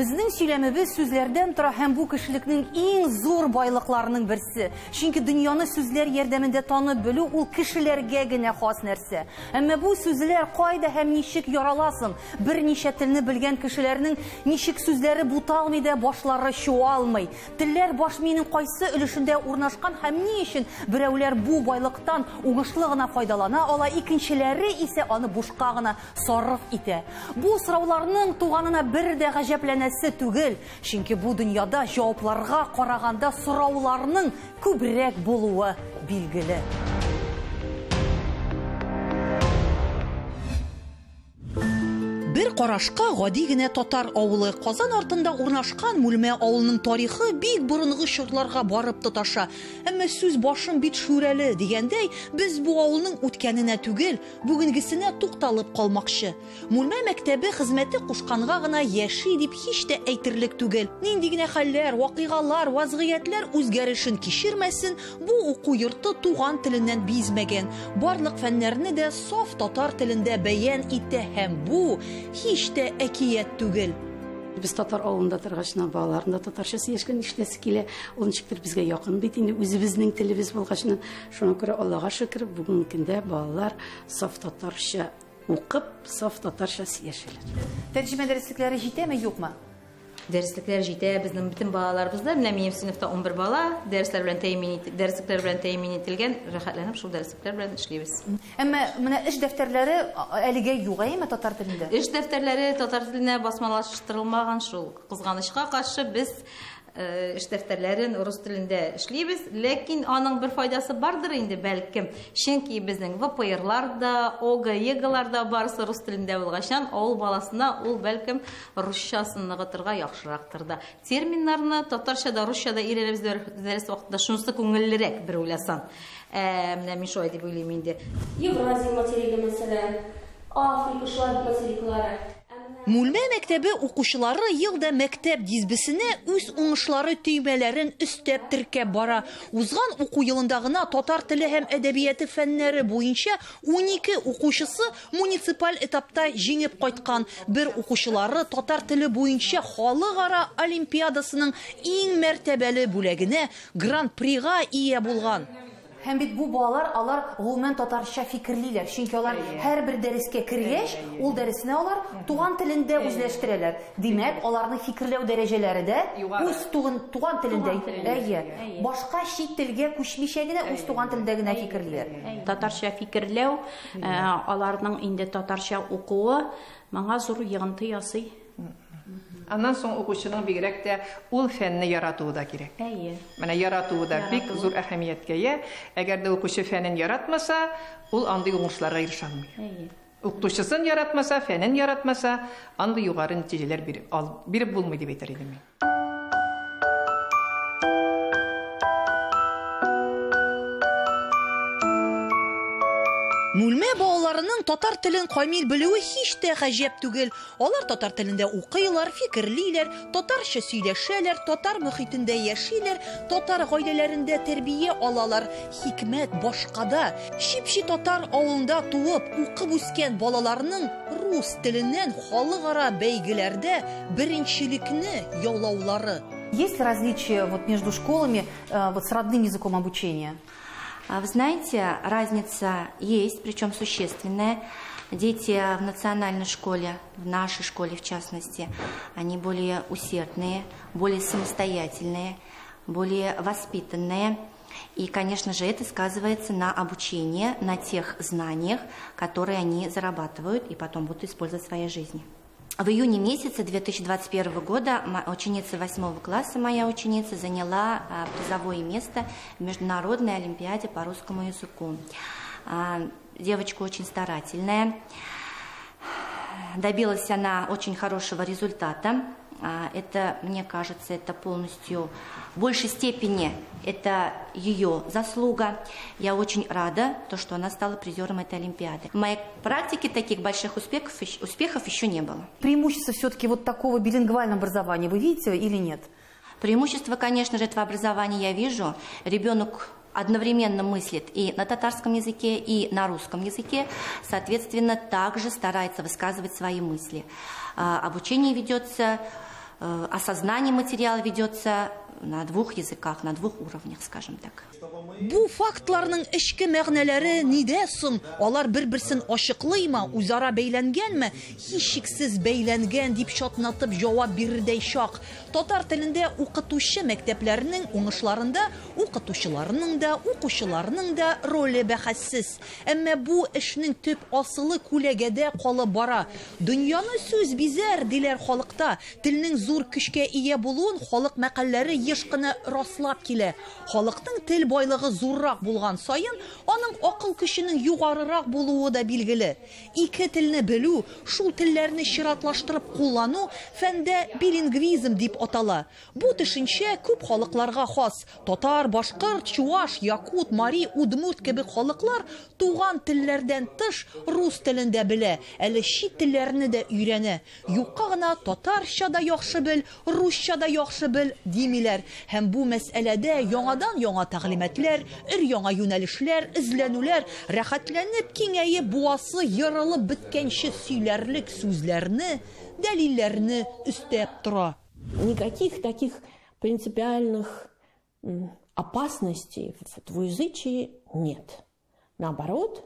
Безнең сөйләмебез сүзләрдән тора һәм бу кешелекнең иң зур байлыкларының берсе. Чөнки дөньяны сүзләр ярдәмендә танып белү ул кешеләргә генә хас нәрсә. Әмма бу сүзләр кайда һәм ничек яраласын, берничә телне белгән кешеләрнең ничек сүзләре буталмый да башлары чуалмый. Телләр баш миенең кайсы өлешендә урнашкан һәм ни өчен берәүләр бу байлыктан уңышлы гына файдалана ала, икенчеләре исә аны бушка гына сарыф итә. Бу сорауларның туганына бер дә гаҗәпләнәсе түгел, чөнки бу дөньяда җавапларга караганда сорауларның күбрәк булуы билгеле. Бер карашка гади генә татар авылы. Казан артында урнашкан Мүлмә авылының тарихы бик борынгы чорларга барып тоташа. Әмма сүз башым бит шүрәле дигәндәй, без бу авылның үткәненә түгел, бүгенгесенә тукталып калмакчы. Мүлмә мәктәбе хезмәте кушканга гына яши дип һич тә әйтерлек түгел. Нинди генә хәлләр, вакыйгалар, вазгыятьләр үзгәрешен кичермәсен, бу уку йорты туган теленнән бизмәгән. Барлык фәннәрне дә саф татар телендә бәян итә һәм бу һич тә әкият түгел. Без татар авылында торгачна балаларында татарча сөйләшкән ишетәсе килә. Ул ничектер безгә якын бит инде, үзебезнең телебез булгачны. Шуңа күрә Аллага шөкер, бүгенге көндә балалар саф татарча укып, саф татарча сөйләшәләр. Тәрҗемә дәреслекләре җитәме, юкмы? Дәреслекләр җитә, безнең бөтен балаларыбызда, менә минем сыйныфта 11 бала, дәресләр белән тәэмин ит, дәреслекләр белән тәэмин ителгән, рәхәтләнеп шул дәреслекләр белән эшлибез. Әмма менә эш дәфтәрләре әлегә юк, әйеме, татар телендә? Эш дәфтәрләре татар теленә басмалаштырылмаган шул. Кызганычка каршы без эш дәфтәрләрен рус телендә эшлибез, ләкин аның бер файдасы бардыр инде бәлкем. Чөнки безнең ВПРлар да, ОГЭ, ЕГЭлар да барысы рус телендә булгачан, авыл баласына ул бәлкем русчасын ныгытырга яхшырактыр да. Терминнарны татарча да, русча да өйрәнәбез дәрес вакытында, шунысы күңеллерәк бер уйласаң. Менә мин шулай дип уйлыйм инде. Евразия материгы мәсәлән, Африка шулай материклары. Мүлмә мәктәбе укучылары елда мәктәп дисбесенә үз уңышлары төймәләрен өстәп теркәп бара. Узган уку елында гына татар теле һәм әдәбияты фәннәре буенча 12 укучысы муниципаль этапта җиңеп кайткан. Бер укучылары татар теле буенча халыкара олимпиадасының иң мәртәбәле бүләгенә гран-прига ия булган. Һәм бит бу балалар, алар гомумән татарча фикерлиләр. Чөнки алар һәрбер дәрескә кергәч, ул дәресне алар туган телендә үзләштерәләр. Димәк, аларның фикерләү дәрәҗәләре дә үз туган телендә. Әйе. Башка чит телгә күчмичә генә үз туган телендә генә фикерлиләр. Татарча фикерләү, аларның инде татарча укуы моңа зур йогынты ясый. Аннан соң укучының бигрәк тә ул фәнне яратуы да кирәк. Әйе. Менә яратуы да бик зур әһәмияткә ия. Әгәр дә укучы фәнен яратмаса, ул андый уңышларга ирешә алмый. Әйе. Укытучысын яратмаса, фәнен яратмаса, андый югары нәтиҗәләр биреп булмый дип әйтер идем мин. Мүлмә балаларының татар телен камил белүе һич тә гаҗәп түгел. Алар татар телендә укыйлар, фикерлиләр, татарча сөйләшәләр, татар мөхитендә яшиләр, татар гаиләләрендә тәрбия алалар. Хикмәт башкада. Чипчи татар авылында туып, укып үскән балаларның рус теленнән халыкара бәйгеләрдә беренчелекне яулаулары. Есть ли различия между школами, с родным языком обучения? Вы знаете, разница есть, причем существенная. Дети в национальной школе, в нашей школе в частности, они более усердные, более самостоятельные, более воспитанные. И, конечно же, это сказывается на обучении, на тех знаниях, которые они зарабатывают и потом будут использовать в своей жизни. В июне месяце 2021 года ученица 8 класса, моя ученица, заняла призовое место в Международной олимпиаде по русскому языку. Девочка очень старательная, добилась она очень хорошего результата. Это, мне кажется, это полностью, в большей степени, это ее заслуга. Я очень рада, то, что она стала призером этой олимпиады. В моей практике таких больших успехов еще не было. Преимущество все-таки такого билингвального образования вы видите или нет? Преимущество, конечно же, этого образования я вижу. Ребенок одновременно мыслит и на татарском языке, и на русском языке, соответственно, также старается высказывать свои мысли. Обучение ведется осознание материала ведется на двух языках, на двух уровнях, скажем так. Бу фактларның эчке мәгънәләре нидә соң? Алар бер-берсен ачыклыймы, үзара бәйләнгәнме? Һичшиксез бәйләнгән дип чатнатып җавап бирердәй чак. Татар телендә укытучы мәктәпләренең уңышларында укытучыларның да, укучыларның да роле бәхәссез. Әмма бу эшнең төп асылы күләгәдә калып бара. Дөньяны сүз бизәр, диләр халыкта. Телнең зур көчкә ия булуын халык мәкальләре еш кына раслап килә. Халыкның тел байлыгы зуррак булган саен, аның акыл көченең югарырак булуы да билгеле. Ике телне белү, шул телләрне чиратлаштырып куллану фәндә билингвизм дип атала. Бу төшенчә күп халыкларга хас. Татар, башкорт, чуаш, якут, мари, удмурт кебек халыклар туган телләрдән тыш рус телен дә белә, әле чит телләрне дә өйрәнә. Юкка гына татарча да яхшы бел, русча да яхшы бел димиләр. Һәм бу мәсьәләдә яңадан-яңа тәгълиматлар, өр-яңа юнәлешләр, эзләнүләр, рәхәтләнеп киңәеп буасы ерылып беткәнче сөйләрлек сүзләрне, дәлилләрне өстәп тора. Никаких таких принципиальных опасностей в двуязычии нет. Наоборот,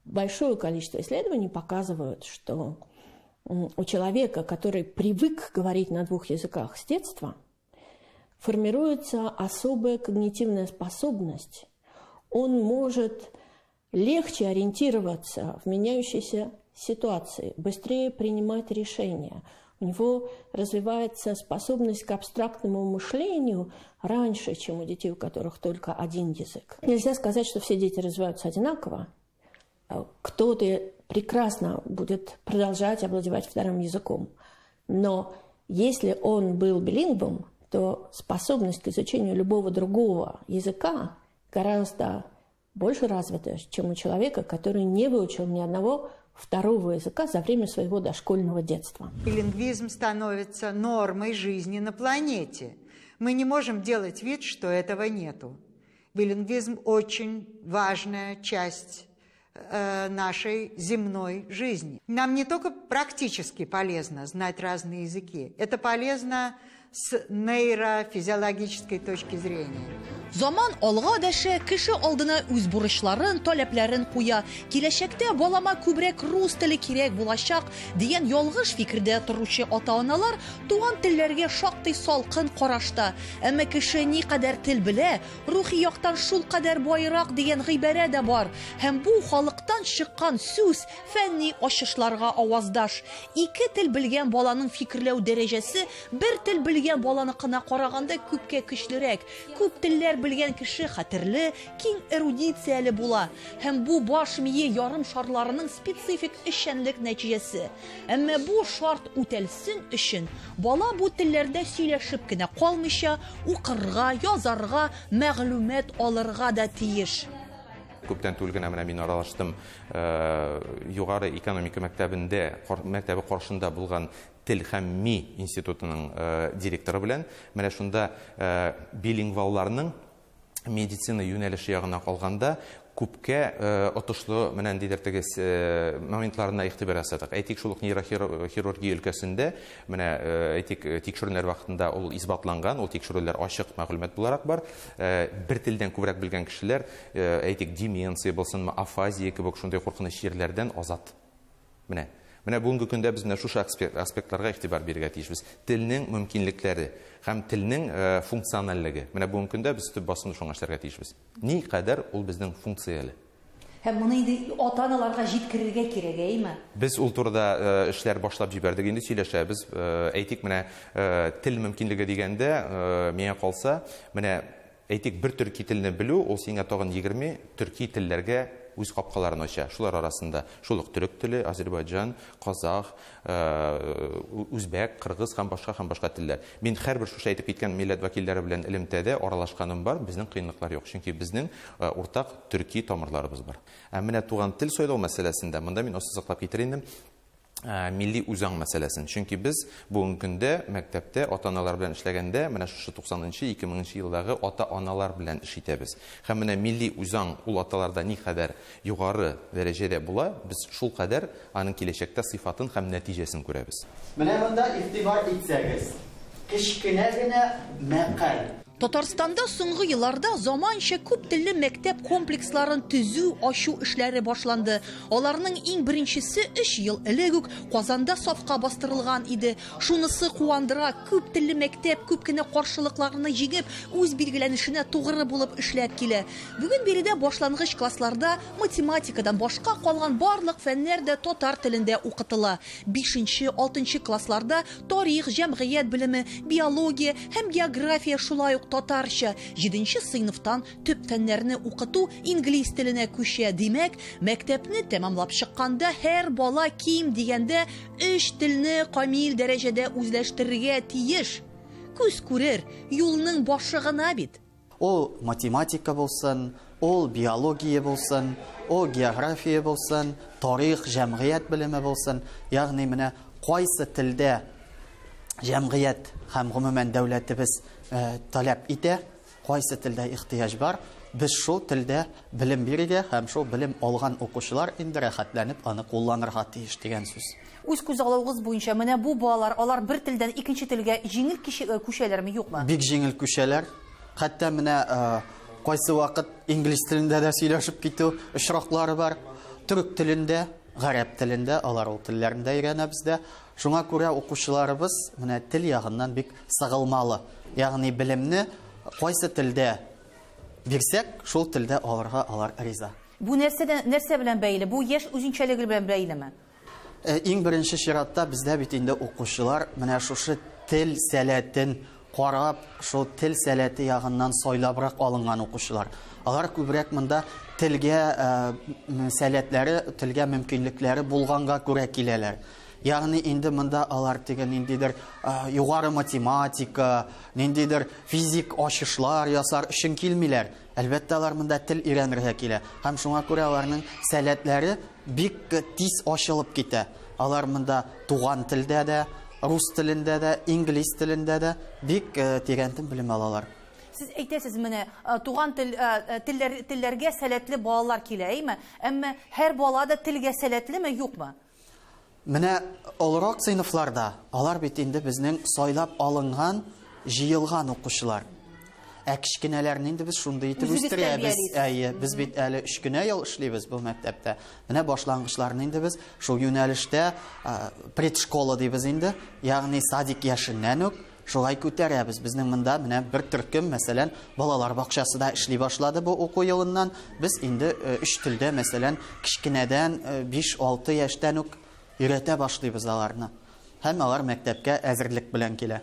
большое количество исследований показывают, что у человека, который привык говорить на двух языках с детства, формируется особая когнитивная способность. Он может легче ориентироваться в меняющейся ситуации, быстрее принимать решения. У него развивается способность к абстрактному мышлению раньше, чем у детей, у которых только один язык. Нельзя сказать, что все дети развиваются одинаково. Кто-то прекрасно будет продолжать овладевать вторым языком. Но если он был билингвом, то способность к изучению любого другого языка гораздо больше развита, чем у человека, который не выучил ни одного второго языка за время своего дошкольного детства. Билингвизм становится нормой жизни на планете. Мы не можем делать вид, что этого нету. Билингвизм очень важная часть нашей земной жизни. Нам не только практически полезно знать разные языки, это полезно с нейрофизиологической точки зрения. Заман алга дәшә, кеше алдына үз бурычларын, таләпләрен куя. Киләчәктә балама күбрәк рус теле кирәк булачак дигән ялгыш фикердә торучы ата-аналар туган телләргә шактый салкын карашта. Әмма кеше никадәр тел белә, рухи яктан шулкадәр байрак дигән гыйбарә дә бар. Һәм бу халыктан чыккан сүз фәнни ачышларга аваздаш. Ике тел белгән баланың фикерләү дәрәҗәсе бер тел белгән баланыкына караганда күпкә көчлерәк. Күп телләр белгән кеше хәтерле, киң эрудицияле була. Һәм бу баш мие ярым шарларының специфик эшчәнлек нәтиҗәсе. Әмма бу шарт үтәлсен өчен бала бу телләрдә сөйләшеп кенә калмыйча, укырга, язарга, мәгълүмат алырга да тиеш. Күптән түгел генә менә мин аралаштым югары экономика мәктәбендә, мәктәбе каршында булган тел һәм ми институтының директоры белән. Менә шунда билингвалларның медицина юнәлеше ягына калганда күпкә отышлы менә ниндидер теге моментларына игътибар ясадык. Әйтик, шул ук нейрохирургия өлкәсендә менә әйтик тикшерүләр вакытында ул исбатланган, ул тикшерүләр ачык мәгълүмат буларак бар. Бер телдән күбрәк белгән кешеләр, әйтик, деменция булсынмы, афазия кебек шундый куркыныч чирләрдән азат. Менә бүгенге көндә без менә шушы аспектларга игътибар бирергә тиешбез. Телнең мөмкинлекләре һәм телнең функциональлеге. Менә бүгенге көндә без төп басымны шуңа эшләргә тиешбез. Ни кадәр ул безнең функцияле. Һәм моны инде ата-аналарга җиткерергә кирәк, әйме? Без ул турыда эшләр башлап җибәрдек, инде сөйләшәбез. Әйтик, менә тел мөмкинлеге дигәндә, миңа калса, менә әйтик, бер төрки телне белү, ул сиңа тагын 20 төрки телләргә үз капкаларын ача. Шулар арасында шул ук төрек теле, азербайджан, казах, үзбәк, кыргыз һәм башка телләр. Мин һәрбер шушы әйтеп киткән милләт вәкилләре белән элемтәдә аралашканым бар, безнең кыенлыклар юк, чөнки безнең уртак төрки тамырларыбыз бар. Ә менә туган тел сайлау мәсьәләсендә монда мин ассызыклап китерим. Милли үзаң мәсьәләсен. Чөнки без бүгенге көндә мәктәптә ата-аналар белән эшләгәндә, менә шушы туксанынчы, ике меңенче елдагы ата-аналар белән эш итәбез. Һәм менә милли үзаң ул аталарда никадәр югары дәрәҗәдә була, без шул кадәр аның киләчәктә сыйфатын һәм нәтиҗәсен күрәбез. Менә монда игътибар итсәгез, кечкенә генә мәкаль. Татарстанда соңгы елларда заманча күп телле мәктәп комплексларын төзү, ачу эшләре башланды. Аларның иң беренчесе 3 ел элек үк Казанда сафка бастырылган иде. Шунысы куандыра, күп телле мәктәп күп кенә каршылыкларны җиңеп, үз билгеләнешенә тугры булып эшләп килә. Бүген биредә башлангыч классларда математикадан башка калган барлык фәннәр дә татар телендә укытыла. 5-нче, 6-нчы классларда тарих, җәмгыять белеме, биология һәм география шулай ук татарча. 7-нче сыйныфтан төп фәннәрне укыту инглиз теленә күчә. Димәк, мәктәпне тәмамлап чыкканда һәр бала ким дигәндә 3 телне камил дәрәҗәдә үзләштерергә тиеш. Күз күрер, юлның башы гына бит. Ул математика булсын, ул биология булсын, ул география булсын, тарих, җәмгыять белеме булсын. Ягъни менә кайсы телдә җәмгыять һәм гомумән дәүләтебез таләп итә, кайсы телдә ихтыяҗ бар, без шул телдә белем бирергә һәм шул белем алган укучылар инде рәхәтләнеп аны кулланырга тиеш дигән сүз. Үз күзаллавыгыз буенча менә бу балалар, алар бер телдән икенче телгә җиңел күчәләрме, юкмы? Бик җиңел күчәләр. Хәтта менә кайсы вакыт инглиз телендә дә сөйләшеп китү очраклары бар. Төрек телендә, гарәп телендә, алар ул телләрен дә өйрәнә бездә. Шуңа күрә укучыларыбыз менә тел ягыннан бик сыгылмалы. Ягъни белемне кайсы телдә бирсәк, шул телдә алырга алар риза. Бу нәрсә белән бәйле? Бу яшь үзенчәлеге белән бәйлеме? Иң беренче чиратта бездә бит инде укучылар менә шушы тел сәләтен карап, шул тел сәләте ягыннан сайлабрак алынган укучылар. Алар күбрәк монда телгә сәләтләре, телгә мөмкинлекләре булганга күрә киләләр. Ягъни инде монда алар теге ниндидер югары математика, ниндидер физик ачышлар ясар өчен килмиләр. Әлбәттә, алар монда тел өйрәнергә килә. Һәм шуңа күрә аларның сәләтләре бик тиз ачылып китә. Алар монда туган телдә дә, рус телендә дә, инглиз телендә дә бик тирәнтен белем алалар. Сез әйтәсез менә, туган телләргә сәләтле балалар килә, әйме? Әмма һәр бала да телгә сәләтлеме, юкмы? Менә олырак сыйныфларда алар бит инде безнең сайлап алынган, җыелган укучылар. Ә кечкенәләрне инде без шундый итеп Үзегез үстерәбез. тәрбиялисез. Әйе, без бит әле 3 кенә ел эшлибез бу мәктәптә. Менә башлангычларны инде без шул юнәлештә, предшкола дибез инде, ягъни садик яшеннән үк шулай күтәрәбез. Безнең монда менә бер төркем, мәсәлән, балалар бакчасы да эшли башлады бу уку елыннан. Без инде 3 телдә, мәсәлән, кечкенәдән биш-алты яшьтән үк өйрәтә башлыйбыз аларны. Һәм алар мәктәпкә әзерлек белән килә.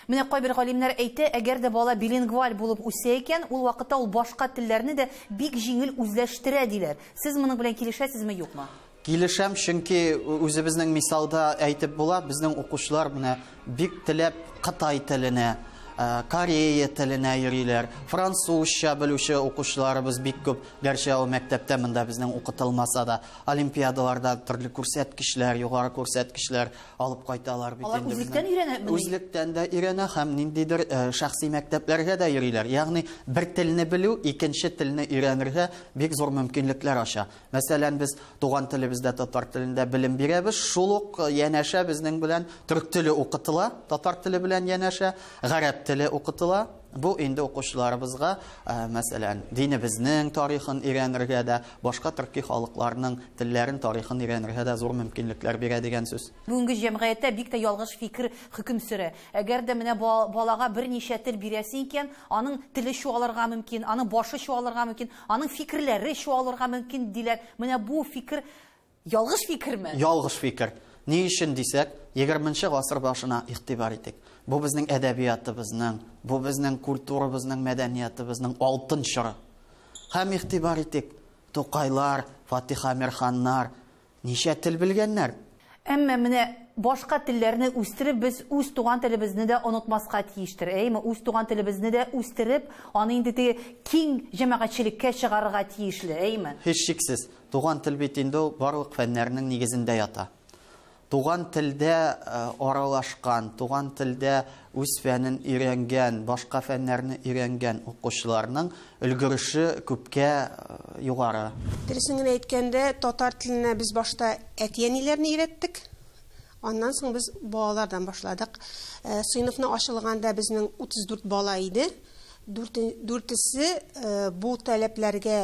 Менә кайбер галимнәр әйтә, әгәр дә бала билингваль булып үсә икән, ул вакытта ул башка телләрне дә бик җиңел үзләштерә диләр. Сез моның белән килешәсезме, юкмы? Килешәм, чөнки үзебезнең мисалда әйтеп була, безнең укучылар менә бик теләп Кытай теленә, Корея теленә йөриләр. Французча белүче укучыларыбыз бик күп. Гәрчә ул мәктәптә монда безнең укытылмаса да, олимпиадаларда төрле күрсәткечләр, югары күрсәткечләр алып кайталар бит Алар инде үзлектән безнең. өйрәнә мени? Үзлектән дә өйрәнә һәм ниндидер шәхси мәктәпләргә дә йөриләр. Ягъни бер телне белү икенче телне өйрәнергә бик зур мөмкинлекләр ача. Мәсәлән, без туган телебездә татар телендә белем бирәбез, шул ук янәшә безнең белән төрек теле укытыла, татар теле белән янәшә, гарәп теле укытыла. Бу инде укучыларыбызга, мәсәлән, динебезнең тарихын өйрәнергә дә, башка төрки халыкларның телләрен, тарихын өйрәнергә дә зур мөмкинлекләр бирә дигән сүз. Бүгенге җәмгыятьтә бик тә ялгыш фикер хөкем сөрә. Әгәр дә менә балага берничә тел бирәсең икән, аның теле чуалырга мөмкин, аның башы чуалырга мөмкин, аның фикерләре чуалырга мөмкин диләр. Менә бу фикер ялгыш фикерме? Ялгыш фикер. Ни өчен дисәк, егерменче гасыр башына игътибар итик. Бу безнең әдәбиятыбызның, бу безнең культурабызның, мәдәниятыбызның алтын чоры. Һәм игътибар итик, Тукайлар, Фатих Әмирханнар ничә тел белгәннәр? Әмма менә башка телләрне үстереп, без үз туган телебезне дә онытмаска тиештер, әйме? Үз туган телебезне дә үстереп, аны инде теге киң җәмәгатьчелеккә чыгарырга тиешле, әйме? Һичшиксез, туган тел бит инде ул барлык фәннәрнең нигезендә ята. Туган телдә аралашкан, туган телдә үз фәнен өйрәнгән, башка фәннәрне өйрәнгән укучыларның өлгереше күпкә югары. Дөресен генә әйткәндә, татар теленә без башта әти-әниләрне өйрәттек. Аннан соң без балалардан башладык. Сыйныфны ачылганда безнең 34 бала иде. Дүртесе бу таләпләргә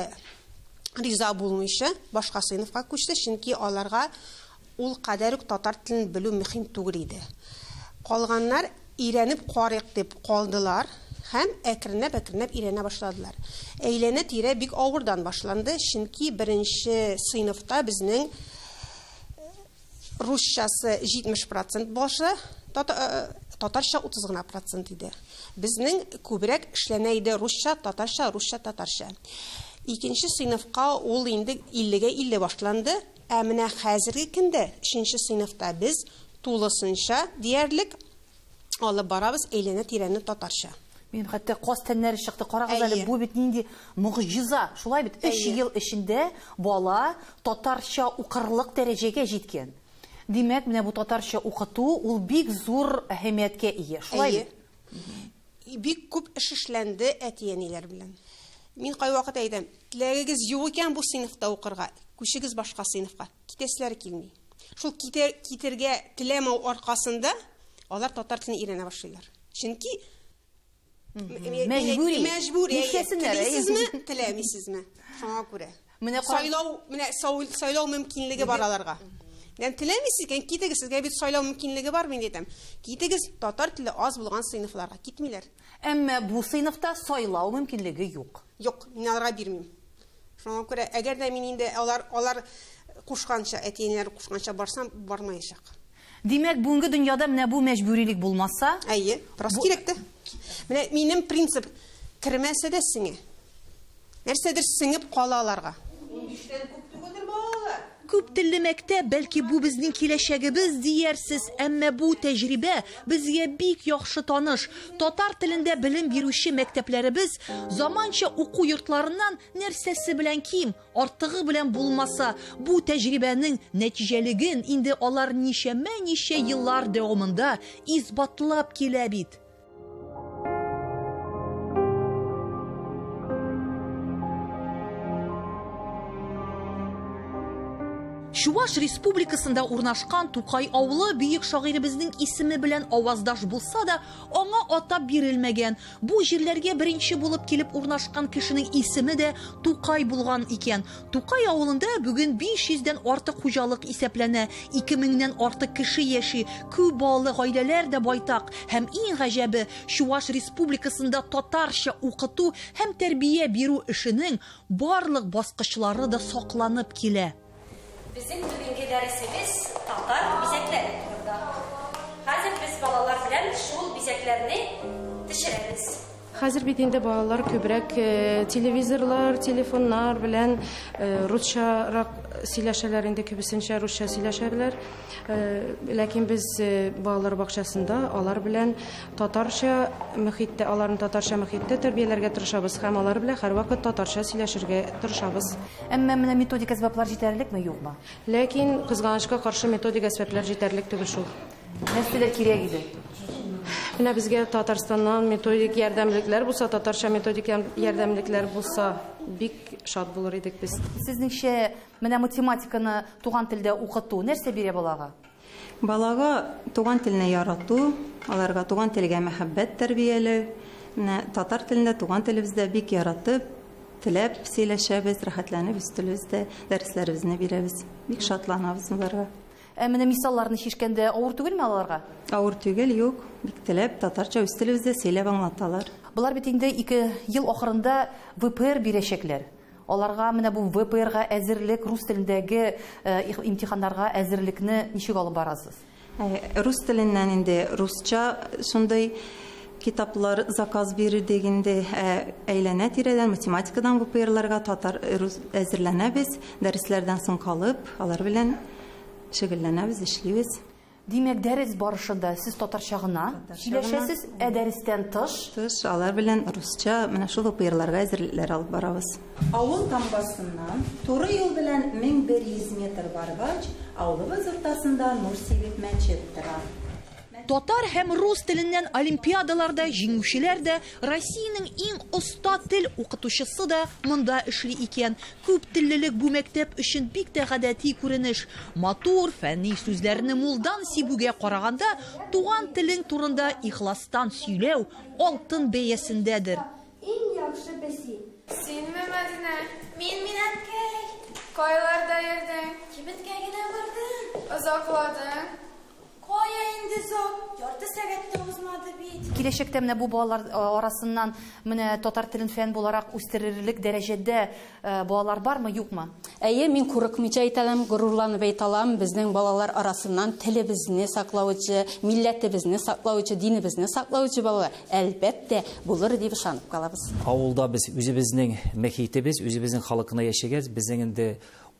риза булмыйча башка сыйныфка күчте, чөнки аларга ул кадәр үк татар телен белү мөһим түгел иде. Калганнар өйрәнеп карыйк дип калдылар һәм әкренләп-әкренләп өйрәнә башладылар. Әйләнә-тирә бик авырдан башланды, чөнки беренче сыйныфта безнең русчасы 70% башы, татарча 30 гына процент иде. Безнең күбрәк эшләнә иде русча, татарча, русча, татарча. Икенче сыйныфка ул инде 50-гә 50 башланды. Ә менә хәзерге көндә өченче сыйныфта без тулысынча диярлек алып барабыз әйләнә-тирәне татарча. Минем хәтта каз тәннәре чыкты. Карагыз әле, бу бит нинди могҗиза. Шулай бит, 3 ел эчендә бала татарча укырлык дәрәҗәгә җиткән. Димәк, менә бу татарча укыту ул бик зур әһәмияткә ия. Шулай бит? Бик күп эш эшләнде әти-әниләр белән. Мин кайвакыт әйтәм, теләгегез юк икән бу сыйныфта укырга, күчегез башка сыйныфка. Китәселәр килми. Шул китергә теләмәү аркасында алар татар телен өйрәнә башлыйлар. Чөнки мәҗбүри. Мәҗбүри. Телисезме, теләмисезме? Шуңа күрә. Сайлау, менә сайлау мөмкинлеге бар аларга. Менә теләмисез икән, китегез, сезгә бит сайлау мөмкинлеге бар, мин әйтәм. Китегез татар теле аз булган сыйныфларга. Китмиләр. Әмма бу сыйныфта сайлау мөмкинлеге юк. Юк, мин аларга бирмим. Шуңа күрә, әгәр дә мин инде алар кушканча, әти-әниләр кушканча барсам, бармаячак. Димәк, бүгенге дөньяда менә бу мәҗбүрилек булмаса, әйе, просто кирәк тә. Менә минем принцип кермәсә дә сеңә. Нәрсәдер сеңеп кала аларга. 15-тән күп түгелдер балалар. Күп телле мәктәп, бәлки бу безнең киләчәгебез диярсез, әмма бу тәҗрибә безгә бик яхшы таныш. Татар телендә белем бирүче мәктәпләребез заманча уку йортларыннан нәрсәсе белән ким, артыгы белән булмаса, бу тәҗрибәнең нәтиҗәлеген инде алар ничәмә-ничә еллар дәвамында исбатлап килә бит. Чуваш республикасында урнашкан Тукай авылы бөек шагыйребезнең исеме белән аваздаш булса да, аңа атап бирелмәгән. Бу җирләргә беренче булып килеп урнашкан кешенең исеме дә Тукай булган икән. Тукай авылында бүген 500-дән артык хуҗалык исәпләнә, 2000-нән артык кеше яши, күп балалы гаиләләр дә байтак. Һәм иң гаҗәбе, Чуваш республикасында татарча укыту һәм тәрбия бирү эшенең барлык баскычлары да сакланып килә. Безнең бүгенге дәресебез татар бизәкләре турында. Хәзер без балалар белән шул бизәкләрне төшерәбез. Хәзер бит инде балалар күбрәк телевизорлар, телефоннар белән русчарак сөйләшәләр, инде күбесенчә русча сөйләшәләр. Ләкин без балалар бакчасында алар белән татарча мөхиттә, аларны татарча мөхиттә тәрбияләргә тырышабыз һәм алар белән һәрвакыт татарча сөйләшергә тырышабыз. Әмма менә методик әсбаплар җитәрлekме, юкмы? Ләкин кызганычка каршы методик әсбаплар җитәрлек түгел шул. Нәрсәләр кирәк иде? Менә безгә Татарстаннан методик ярдәмлекләр булса, татарча методик ярдәмлекләр булса, бик шат булыр идек без. Сезнеңчә, менә математиканы туган телдә укыту нәрсә бирә балага? Балага туган телне ярату, аларга туган телгә мәхәббәт тәрбияләү. Менә татар телендә, туган телебездә бик яратып, теләп сөйләшәбез, рәхәтләнеп үз телебездә дәресләребезне бирәбез. Бик шатланабыз боларга. Ә менә мисалларны чишкәндә авыр түгелме аларга? Авыр түгел, юк. Бик теләп татарча үз телебездә сөйләп аңлаталар. Болар бит инде 2 ел ахырында ВПР бирәчәкләр. Аларга менә бу ВПРга әзерлек, рус телендәге имтиханнарга әзерлекне ничек алып барасыз? Рус теленнән инде русча шундый китаплар заказ бирдек инде, әйләнә тирәдән математикадан ВПРларга татар рус әзерләнәбез, дәресләрдән соң калып, алар белән шөгыльләнәбез, эшлибез. Димәк, дәрес барышында сез татарча гына сөйләшәсез, ә дәрестән тыш? Тыш алар белән русча менә шул ук пыерларга әзерлекләр алып барабыз. Авыл тамгасыннан туры юл белән 1100 метр баргач, авылыбыз уртасында нур сибеп мәчет тора. Татар һәм рус теленнән олимпиадаларда җиңүчеләр дә, Россиянең иң оста тел укытучысы да монда эшли икән. Күп теллелек бу мәктәп өчен бик тә гадәти күренеш. Матур, фәнни сүзләрне мулдан сибүгә караганда, туган телең турында ихластан сөйләү алтын бәясендәдер. Иң яхшы песи. Синме, Мәдинә? Мин, мин, әткәй. Кайларда йөрдең? Кибеткә генә бардым. Озакладың? Кая инде зок, ярты сәгать тә узмады бит. Киләчәктә менә бу балалар арасыннан менә татар телен фән буларак үстерерлек дәрәҗәдә балалар бармы, юкмы? Әйе, мин курыкмыйча әйтә алам, горурланып әйтә алам, безнең балалар арасыннан телебезне саклаучы, милләтебезне саклаучы, динебезне саклаучы балалар әлбәттә булыр дип ышанып калабыз. Авылда без үзебезнең мөхитебез, үзебезнең халыкына яшәгәч, безнең инде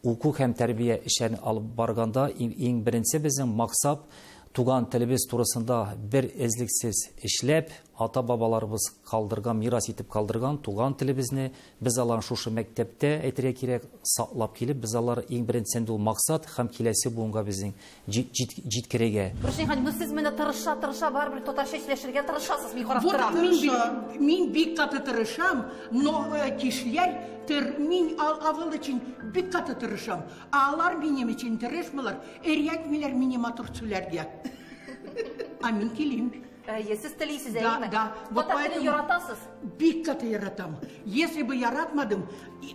уку һәм тәрбия эшләрен алып барганда иң беренче безнең максат туган телебез турысында бер эзлексез эшләп, ата-бабаларыбыз калдырган, мирас итеп калдырган туган телебезне без аларны шушы мәктәптә әйтергә кирәк, саклап килеп, без алар иң беренче инде ул максат һәм киләсе буынга безнең җиткерергә. Рушания ханым, ну сез менә тырыша-тырыша барыбер татарча сөйләшергә тырышасыз, мин карап торам. Мин бик каты тырышам, но кешеләр мин авыл өчен бик каты тырышам. Ә алар минем өчен тырышмыйлар, өйрәтмиләр мине матур сөйләргә. А мин телим. Әйе, сез телисез, әйеме? Да, да. Татар телен яратасыз? Бик каты яратам. Если бы яратмадым,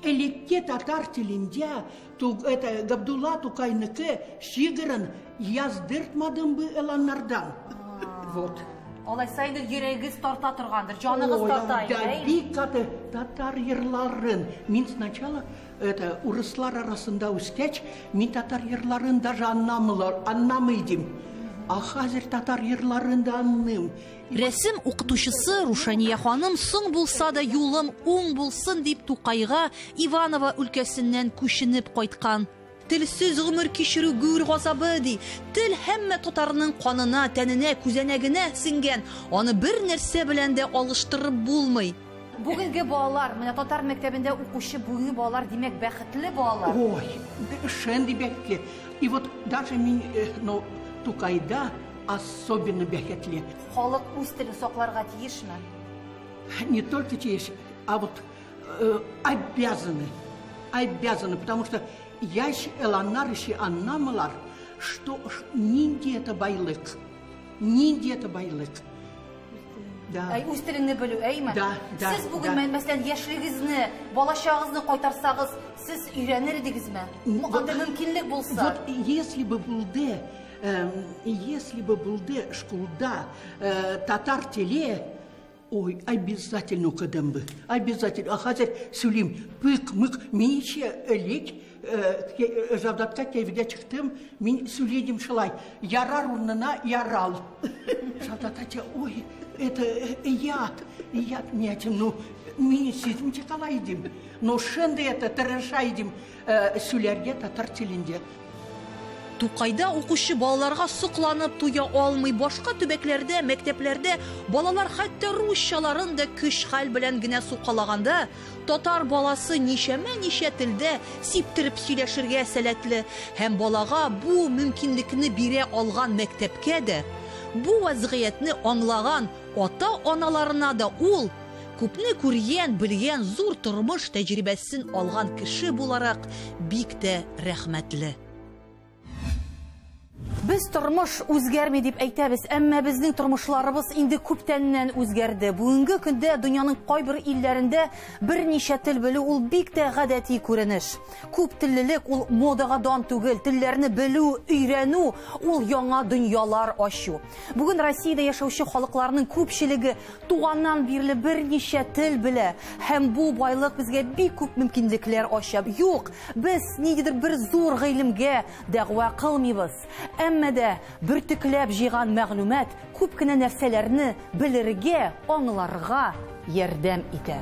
элекке татар телендә это Габдулла Тукайныкы шигырын яздыртмадым бы эланнардан. Вот. Алайса инде йөрәгегез тарта торгандыр, җаныгыз тарта инде, Да, әйеме? бик каты татар йырларын. Мин сначала это урыслар арасында үскәч, мин татар йырларын даже аннамый идем. А хәзер татар йырларын да анным. Рәсем укытучысы Рушания ханым соң булса да юлым уң булсын дип Тукайга Иваново өлкәсеннән күченеп кайткан. Телсез гомер кичерү гүр газабы ди. Тел һәммә татарның канына, тәненә, күзәнәгенә сеңгән. Аны бер нәрсә белән дә алыштырып булмый. Бүгенге балалар, менә татар мәктәбендә укучы бүгенге балалар, димәк, бәхетле балалар. Ой, шенди бәхетле. И вот даже мин, ну, Тукайда особенно бәхетле. Халык үз телен сакларга тиешме? Не только тиеш, а вот обязаны. Обязаны, потому что яшь эланнар иши аннамылар, что нинди это байлык. Нинди это байлык. Да. Әй, үз телеңне белү, әйме? Да, да, Сез бүген, да. мәсәлән, яшьлегезне, балачагыгызны кайтарсагыз, сез өйрәнер идегезме? Анда мөмкинлек булса. Вот если бы булды, если бы булды школда татар теле, ой, обязательно укыдым бы, обязательно. А хәзер сөйлим, пык-мык, мин ичә элек Жавдатка кәйфгә чыктым, мин сөйледим шулай, ярар урынына ярал. Жавдат әйтә, ой, это яд, яд, мин әйтәм, ну, мин сизмичә кала идем. Но шенде это тырыша идем сөйләргә татар телендә. Тукайда укучы балаларга сокланып туя алмый. Башка төбәкләрдә, мәктәпләрдә балалар хәтта русчаларын да көч-хәл белән генә сукалаганда, татар баласы ничәмә-ничә телдә сиптереп сөйләшергә сәләтле һәм балага бу мөмкинлекне бирә алган мәктәпкә дә, бу вазгыятьне аңлаган ата-аналарына да ул күпне күргән, белгән, зур тормыш тәҗрибәсен алган кеше буларак бик тә рәхмәтле. Без тормыш үзгәрми дип әйтәбез, әмма безнең тормышларыбыз инде күптәннән үзгәрде. Бүгенге көндә дөньяның кайбер илләрендә берничә тел белү ул бик тә гадәти күренеш. Күп теллелек ул модага дан түгел, телләрне белү, өйрәнү ул яңа дөньялар ачу. Бүген Россиядә яшәүче халыкларның күпчелеге туганнан бирле берничә тел белә һәм бу байлык безгә бик күп мөмкинлекләр ача. Юк, без ниндидер бер зур гыйлемгә дәгъва кылмыйбыз. Әмма дә бөртекләп җыйган мәгълүмат күп кенә нәрсәләрне белергә, аңларга ярдәм итә.